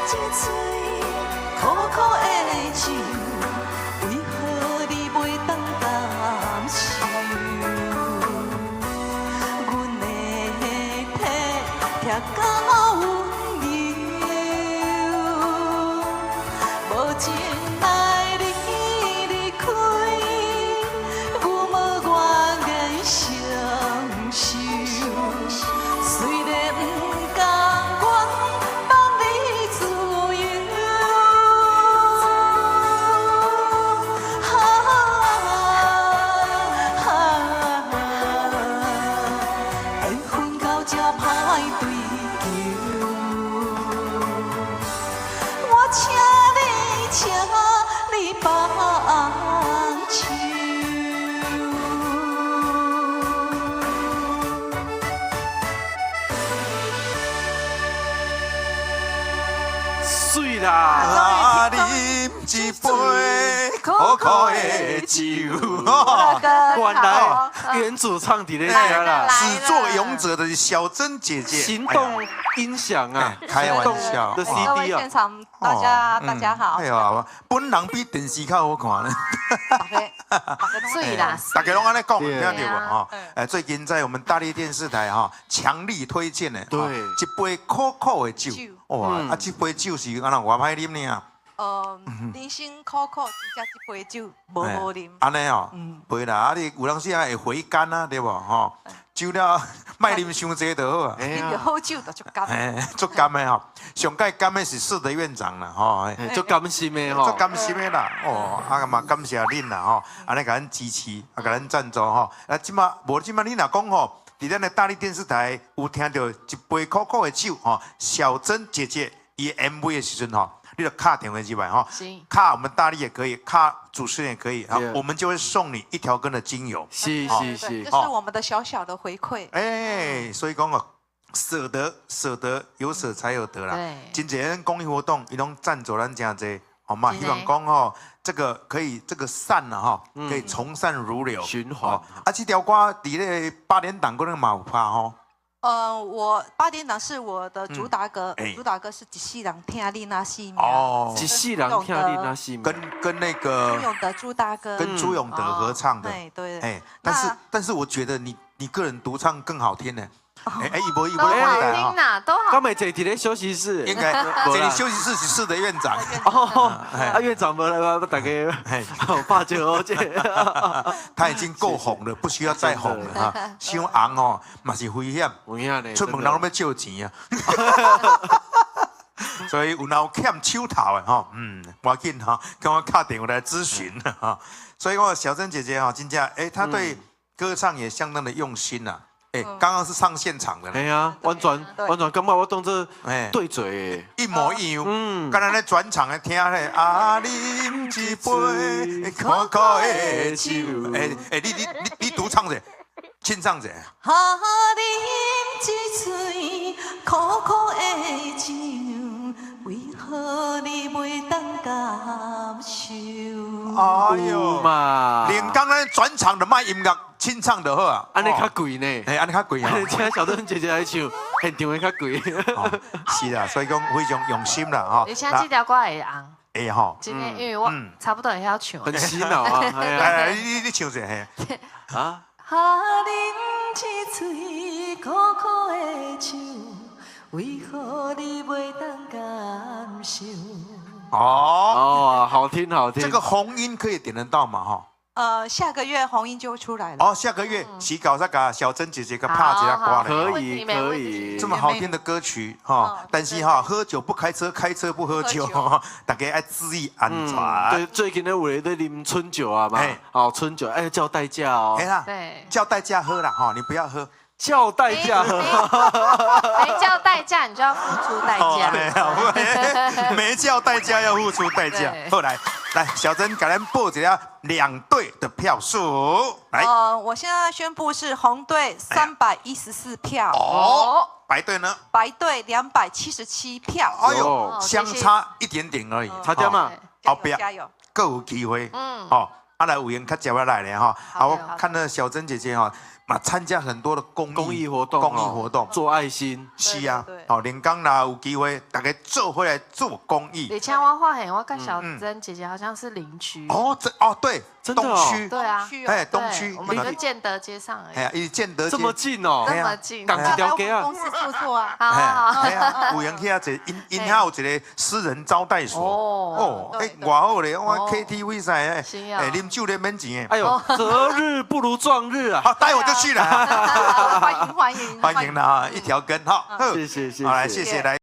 一喙苦苦的酒，為何你袂當感受？阮的體疼甲溫柔，無情愛你離開，阮無願意承受。雖然不甘願放你自由，啊啊，緣分到這歹追求，我請你，請你放手。媠啦！啊，啉一杯苦苦的酒。原來原主唱佇咧遮啦，始作俑者的小珍姐姐，行動音響啊，開玩笑的各 CD 位啊現場大家大家好。哎呀，本人比電視較好看呢。媠啦，大家攏按呢講，聽著無吼？最近在我們大力電視台哈，強力推薦的，一杯苦苦的酒，哇！啊，這杯酒是按怎偌歹啉呢？人生苦苦，真正這杯酒無好啉。按呢哦，袂啦，啊你有當時啊會回甘啊，對無吼？酒了莫啉傷濟就好啊。啉著好酒就足甘。足甘的吼，上蓋甘的是世德院長啦，吼。足甘心的吼。足甘心的啦，哦，啊嘛感謝恁啦，吼，按呢共咱支持，啊共咱贊助吼。啊，這馬無這馬你若講吼，佇咱的大力電視台有聽著一杯苦苦的酒吼，小珍姐姐伊 MV 的時陣吼，你就敲電話入來吼，敲我們大力也可以，敲主持人也可以，好，我們就會送你一條根的精油。是是是，這是我們的小小的回饋。哎，所以講哦，捨得捨得，有捨才有得啦。真濟公益活動，伊攏贊助咱誠濟，好嘛？希望講吼，這個可以這個善啦吼，可以從善如流，循環。啊，這條歌佇咧八點檔可能嘛有拍吼。我八點檔是我的主打歌，主打歌是一世人疼你若死命。哦，一世人疼你若死命。跟那個朱永德朱大哥，跟朱永德合唱的。對對。哎，但是我覺得你個人獨唱更好聽呢。哎哎，一波一都好聽啦，都好。剛才坐佇咧休息室，應該坐佇休息室是世德院長。哦，啊院長無來，大家拍招呼者。他已經夠紅了，不需要再紅了哈。傷紅哦，嘛是危險。危險呢，出門人攏欲借錢啊。所以有若有欠手頭的吼，無要緊吼，跟我敲電話來諮詢哈。所以講小珍姐姐哈，真正哎，她對歌唱也相當的用心吶。哎，剛剛是唱現場的。係啊，完全完全感覺我當做對嘴，一模一樣。剛才咧轉場的聽咧，啊，啉一杯苦苦的酒。哎哎，你獨唱者，清唱者。啊，啉一喙苦苦的酒，為何你袂當感受？哎喲嘛，連剛剛轉場的賣音樂。清唱就好啊，按呢較貴呢，哎，按呢較貴啊。請小珍姐姐來唱，現場會較貴。是啦，所以講非常用心啦，吼。而且這條歌會紅。會吼。真的，因為我差不多會曉唱。很洗腦啊！來來，你唱一下。啊。啊，啉一喙苦苦的酒，為何你袂當感受？哦哦，好聽好聽。這個紅音可以點得到嘛？哈。下個月紅音就出來了。哦，下個月洗稿再給小珍姐姐個拍一下歌可以可以，這麼好聽的歌曲哈，但是哈，喝酒不開車，開車不喝酒，大家愛注意安全。對，最近咧有咧在啉春酒啊嘛，哦，春酒哎叫代駕哦，對，叫代駕喝啦哈，你不要喝。叫代駕，沒叫代駕，你就要付出代價。沒叫代駕要付出代價。後來，來小珍，給咱報一下兩隊的票數。來，我現在宣布是紅隊314票。哦，白隊呢？白隊277票。哎呦，相差一點點而已，差點嘛。後壁加油，閣有機會。嗯，哦，啊來有閒較捷來咧哈。啊，我看到小珍姐姐哈，嘛參加很多的公益公益活動，公益活動做愛心。是啊，好，連江若有機會，大家做伙來做公益。而且我發現我佮小珍姐姐好像是鄰居。哦，這哦對，東區。對啊，哎，東區，我們就建德街上而已。哎呀，伊建德街這麼近哦，這麼近，仝一條街啊。公司坐坐啊。好好。哎呀，有閒去遐坐，𪜶𪜶遐有一個私人招待所。哦，哎，偌好咧，我 KTV 使，哎，啉酒咧免錢的。哎呦，擇日不如撞日啊！好，待會就去了。歡迎歡迎歡迎啦！一條根哈，謝謝謝謝，好來謝謝來。